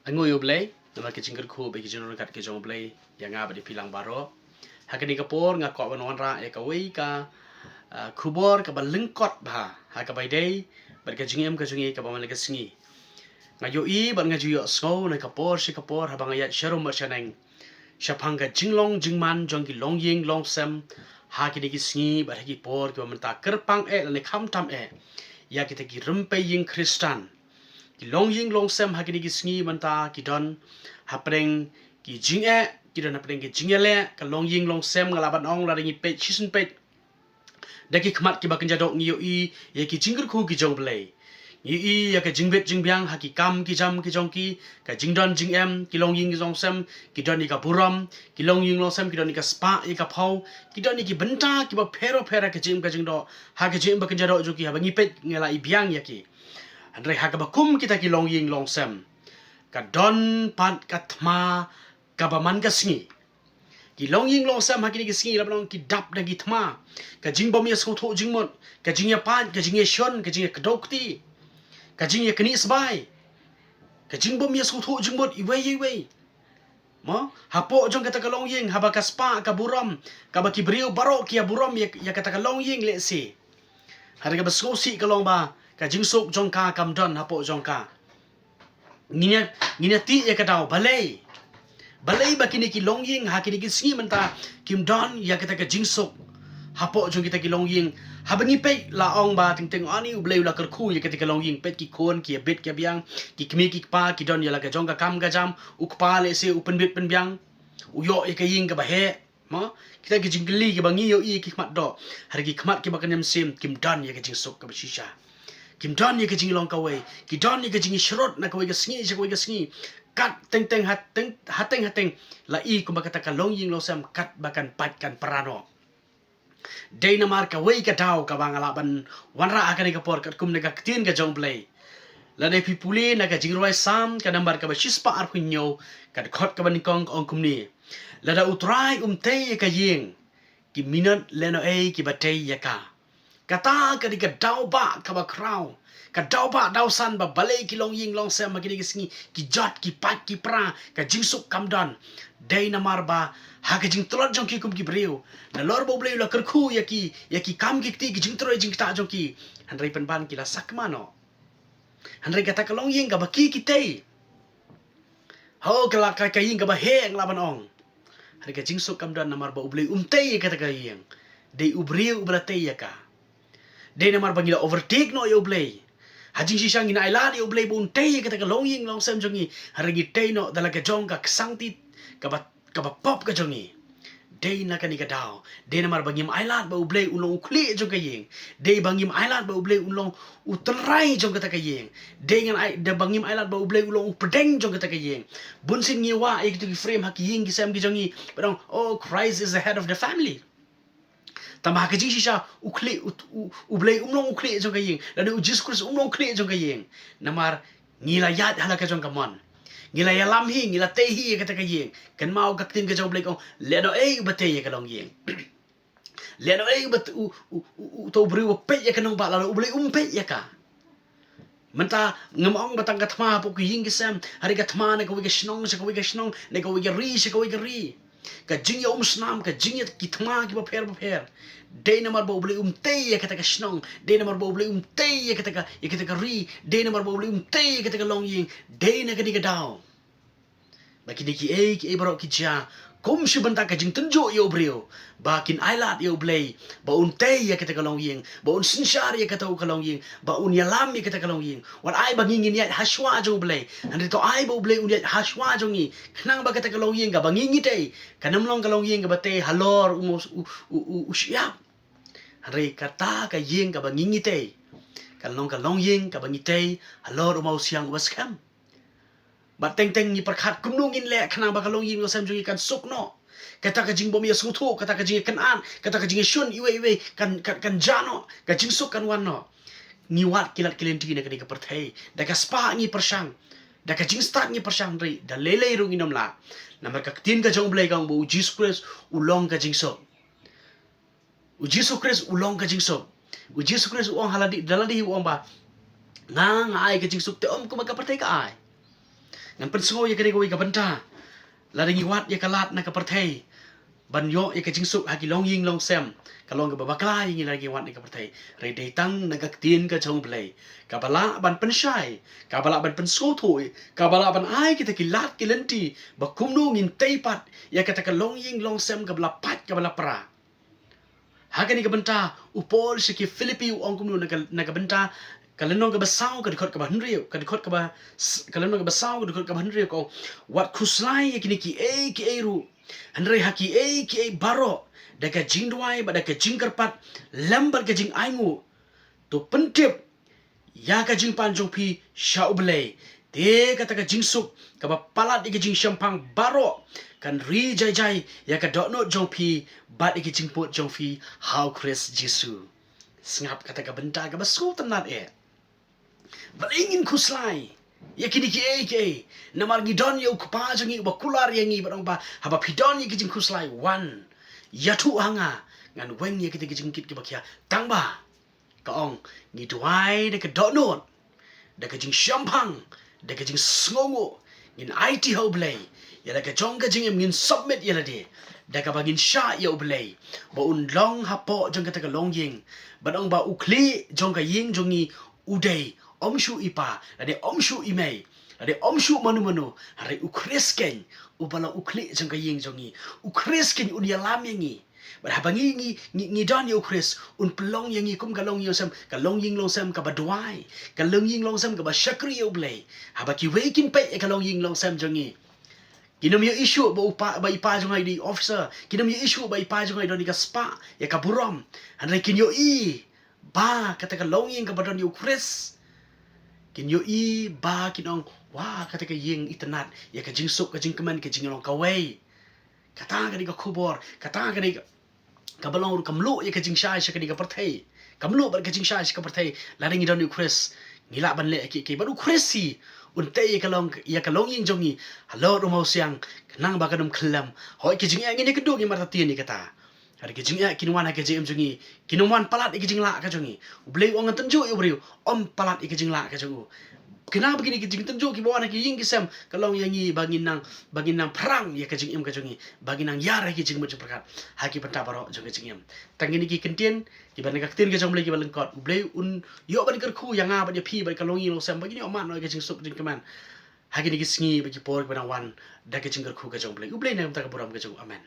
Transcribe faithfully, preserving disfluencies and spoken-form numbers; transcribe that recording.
Nga ïa U Blei namar ka jingkyrkhu bad ka jingryngkat ka jong U Blei ïa nga bad ïa phi lang baroh. Ha kane ka por nga kwah ban wanrah ïa kawei ka, ah, khubor kaba lyngkot bha ha kaba ïadei bad ka jingim ka jong ngi kaba man la ka sngi. Nga ïohi bad nga ju ïohsngew na ka por sha ka por haba nga ïaid sharum bad shaneng shaphang ka jinglong jingman jong ki longïing longsem ha kine ki sngi bad ha ki por kiba mynta, kyrpang eh lane khamtam eh ïa kita ki rympei ïing Khristan. Ki longïing longsem ha kine ki sngi mynta ki don hapdeng ki jingeh, ki don hapdeng ki jingïaleh. Ka longïing longsem, nga lah ban ong, lada ngi peit shisien peit da ki khmat kiba kynja doh, ngi ïohi ïa ki jingkyrkhu ki jong U Blei. Ngi ïohi ïa ka jingbit jingbiang ha ki kam ki jam ki jong ki, ka jingdon jingem. Ki longïing longsem ki don ïa ka burom, ki longïing longsem ki don ïa ka spah, ïa ka phew, ki don ïa ki bynta kiba pher bapher ha ka jingim ka jingdoh, ha ka jingim ba kynja doh jong ki. Haba ngi peit ngi la i biang ïa ki. Hynrei ha kaba kum kita ki longïing longsem, ka don pat ka thma kaba man ka sngi. Ki longïing longsem ha kine ki sngi, lah ban ong, ki dap da ki thma. Ka jingbym ïasngewthuh jingmut, ka jingïapait, ka jingïashun, ka jingïakdew kti, ka jingïaknieh sbai, ka jingbym ïasngewthuh jingmut iwei ïa iwei. Mo, hapoh jong kata ka longïing, haba ka spah ka burom, kaba ki briew baroh ki ïa burom ïa, ïa kata ka longïing lehse, hynrei kaba sngewsih ka long ba ka jingsuk jong ka kam don hapoh jong ka. Ngin ïa, ngin ïa tih ïa ka daw, balei? Balei ba kine ki longïing ha kine ki sngi mynta kim don ïa kata ka jingsuk hapoh jong kita ki longïing? Haba ngi peit, lah ong ba teng teng, ani, U Blei u la kyrkhu ïa kita ki longïing. Peit, ki khun ki ïabit ki ïabiang, ki kmie ki kpa ki don ïa la ka jong ka kam ka jam. U kpa lehse u pynbit pynbiang, u ïoh ïa ka ïing kaba heh. Mo, kita ki jingkylli kiba ngi ïohi ki khmat doh. Hynrei ki khmat kiba kynja mynsiem kim don ïa ka jingsuk kaba shisha. Kim don ïa ka jinglong kawei, ki don ïa ka jingshrut na kawei ka sngi sha kawei ka sngi. Kat teng teng, ha teng, ha teng ha teng, la i kumba kata ka longïing longsem kat ba kan pait kan pra noh. Dei namar kawei ka daw kaba nga lah ban wanrah ha kane ka por katkum na ka ktien ka jong U Blei. Lada phi pule na ka Jingrwai Salm ka nambar kaba shispah arphew hynñiew, ka dkhot kaba nyngkong ka ong kumne: Lada U Trai um tei ïa ka ïing, ki minot lehnohei kiba tei ïa ka. Kata ka dei ka daw ba kaba khraw, ka daw ba daw san ba balei ki longïing longsem ha kine ki sngi ki jot, ki pait, ki pra, ka jingsuk kam don. Dei namar ba ha ka jingtlot jong ki kum ki briew, nalor ba U Blei u la kyrkhu ïa ki, ïa ki kam ki kti, ki jingtrei jingktah jong ki, hynrei pynban ki la sakma noh. Hynrei kata ka longïing kaba ki ki tei, ho, ka la ka, ka ïing kaba heh, nga lah ban ong, hynrei ka jingsuk kam don namar ba U Blei um tei ïa kata ka ïing. Dei u briew uba la tei ïa ka. Dei namar ba ngi la overtake noh ïa U Blei. Ha jingshisha ngin ailad ïa U Blei ba un tei ïa kata ka longïing longsem jong ngi, hynrei ngi tei noh da la ka jong ka ksangti kaba, kaba pop ka jong ngi. Dei na kane ka daw, dei namar ba ngim ailad ba U Blei un long u khlieh jong ka ïing. Dei ba ngim ailad ba U Blei un long u tynrai jong kata ka ïing. Dei ngan ai, dei ba ngim ailad ba U Blei un long u pdeng jong kata ka ïing. Bunsien ngi wah ïa kito ki frame ha ki ïing ki sem ki jong ngi, ba dang, "Oh, Christ is the head of the family." Tangba ha ka jingshisha u khlieh, u, u, U Blei um long u khlieh jong ka ïing, lane U Jisu Khrist um long u khlieh jong ka ïing. Namar ngi la ïaid ha la ka jong ka mon, ngi la ïalam hi, ngi la tei hi ïa kata ka ïing. Kynmaw ka ktien ka jong U Blei ka ong, "Lehnohei uba tei ïa ka longïing." Lehnohei uba t-, u, u, u, u, uto u briew uba peit ïa ka nongbah, lada U Blei um peit ïa ka. Mynta ngam ong ba tang ka thma hapoh ki ïing ki sem, hynrei ka thma na kawei ka shnong sha kawei ka shnong, na kawei ka ri sha kawei ka ri. Ka jingïaumsnam, ka jingïa ki thma kiba pher bapher. Dei namar ba U Blei um tei ïa kata ka shnong, dei namar ba U Blei um tei ïa kata ka, ïa kata ka ri, dei namar ba U Blei um tei ïa kata ka longïing. Dei na kane ka daw ba kine kiei kiei baroh ki jia kum shi bynta ka jingtynjuh ïa u briew, ba kin ailad ïa U Blei ba un tei ïa kata ka longïing, ba un synshar ïa kata ka longïing, ba un ïalam ïa kata ka longïing. Wat ai ba ngi ngin ïaid ha shuwa jong U Blei, hynrei to ai ba U Blei un ïaid ha shuwa jong ngi, khnang ba kata ka longïing kaba ngi ngi tei kan ym long ka longïing kaba tei halor u maw, u, u, u, u shyiap. Hynrei kata ka ïing kaba ngi ngi tei kan long ka longïing kaba ngi tei halor u mawsiang uba skhem. Bad teng teng ngi pyrkhat kumno ngin leh khnang ba ka longïing longsem jong ngi kan suk noh. Kata ka jingbym ïasngewthuh, kata ka jingïakynad, kata ka jingïashun iwei iwei kan, kan, kan jah noh, ka jingsuk kan wan noh. Ngi wad ki lad ki lynti na kane ka pyrthei, da ka spah ngi pyrshang, da ka jingstad ngi pyrshang, hynrei da lei lei ruh ngin ym lah. Namar ka ktien ka jong U Blei ka ong ba U Jisu Khrist u long ka jingsuk. U Jisu Khrist u long ka jingsuk. U Jisu Khrist u ong ha lade, da lade u ong ba, "Nga, nga ai ka jingsuk, te ym kumba ka pyrthei ka ai." Ngan pynsngew ïa kane kawei ka bynta. Lada ngi wad ïa ka lad na ka pyrthei ban ïoh ïa ka jingsuk ha ki longïing longsem, ka long kaba bakla ïa ngi lada ngi wad ïa ka pyrthei. Hynrei dei tang na ka ktien ka jong U Blei kaba lah ban pynshai, kaba lah ban pynsngewthuh, kaba lah ban ai kita ki lad ki lynti ba kumno ngin tei pat ïa kata ka longïing longsem kaba la pait, kaba la pra. Ha kane ka bynta u Paul sha ki Philippi u ong kumno na ka, na ka bynta ka lynnong kaba saw ka dkhot kaba hynriew, ka dkhot kaba s-, ka lynnong kaba saw ka dkhot kaba hynriew ka ong, wat khuslai ïa kine kiei kiei ruh. Hynrei ha kiei kiei baroh da ka jingduwai bad da ka jingkyrpad lem bad ka jingainguh, to pyntip ïa ka jingpan jong phi sha U Blei. Te kata ka jingsuk kaba palat ïa ka jingshemphang baroh kan ri jai jai ïa ka dohnud jong phi bad ïa ka jingput jong phi ha U Khrist Jisu. Sngap kata ka bynta kaba sngewtynnat eh. Balei ngin khuslai ïa kine kiei kiei? Namar ngi don ïa U Kpa jong ngi uba kular ïa ngi, bad ong ba haba phi don ïa ki jingkhuslai, wan ïathuh ha nga, ngan weng ïa kita ki jingkit kiba khia. Tang ba ka ong, ngi duwai da ka dohnud, da ka jingshemphang, da ka jingsngewnguh, ngin aiti ha U Blei ïa la ka jong ka jingim, ngin submit ïa lade da kaba ngin shah ïa U Blei ba un long hapoh jong kata ka longïing. Bad ong ba u khlieh jong ka ïing jong ngi u dei, ym shuh i pa, lane ym shuh i mei, lane ym shuh mano mano, hynrei U Khrist keiñ uba long u khlieh jong ka ïing jong ngi. U Khrist keiñ un ïalam ïa ngi. Bad haba ngi, ngi, ngi, ngi don ïa U Khrist, un pynlong ïa ngi kum ka longïing longsem, ka longïing longsem kaba duwai, ka longïing longsem kaba shakri ïa U Blei. Haba kiwei kin peit ïa ka longïing longsem jong ngi, kin ym ïohi shuh ba u pa, ba i pa jong nga i dei officer, kin ym ïohi shuh ba i pa jong nga i don ïa ka spah, ïa ka burom. Hynrei kin ïohi ba kata ka longïing kaba don ïa U Khrist, kin ïohi ba kin ong, wa, kata ka ïing itynnad, ïa ka jingsuk, ka jingkmen, ka jinglong kawei. Kata ka dei ka khubor, kata ka dei ka, kaba long ruh ka mluh ïa ka jingshai sha kane ka pyrthei. Ka mluh bad ka jingshai sha ka pyrthei. Lada ngi don ïa U Khrist, ngi lah ban leh kiei kiei. Bad U Khrist hi un tei ïa ka long, ïa ka longïing jong ngi halor u mawsiang, khnang ba kan ym khyllem. Hooid, ki jingeh ngin ïakynduh, ngi martatien ïa kata. Hynrei ki jingeh kin wan ha ka jingim jong ngi, kin ym wan palat ïa ka jinglah ka jong ngi. U Blei u ong, ngan tynjuh ïa u briew, ym palat ïa ka jinglah ka jong u. Khnang ba kine ki jingtynjuh kiba wan ha ki ïing ki sem ka long ïa ngi ba ngin nang, ba ngin nang phrang ïa ka jingim ka jong ngi, ba ngin nang ïar ha ki jingmut jingpyrkhat ha ki bynta baroh jong ka jingim. Tang kine ki kyntien kiba na ka ktien ka jong U Blei kiba lyngkot. U Blei un ïoh ban kyrkhu ïa nga bad ïa phi bad ka longïing longsem ba ngin ïoh mad noh ïa ka jingsuk jingkmen ha kine ki sngi bad ki por kiba nang wan, da ka jingkyrkhu ka jong U Blei. U Blei un ai ka bynta ka burom ka jong u. Amen.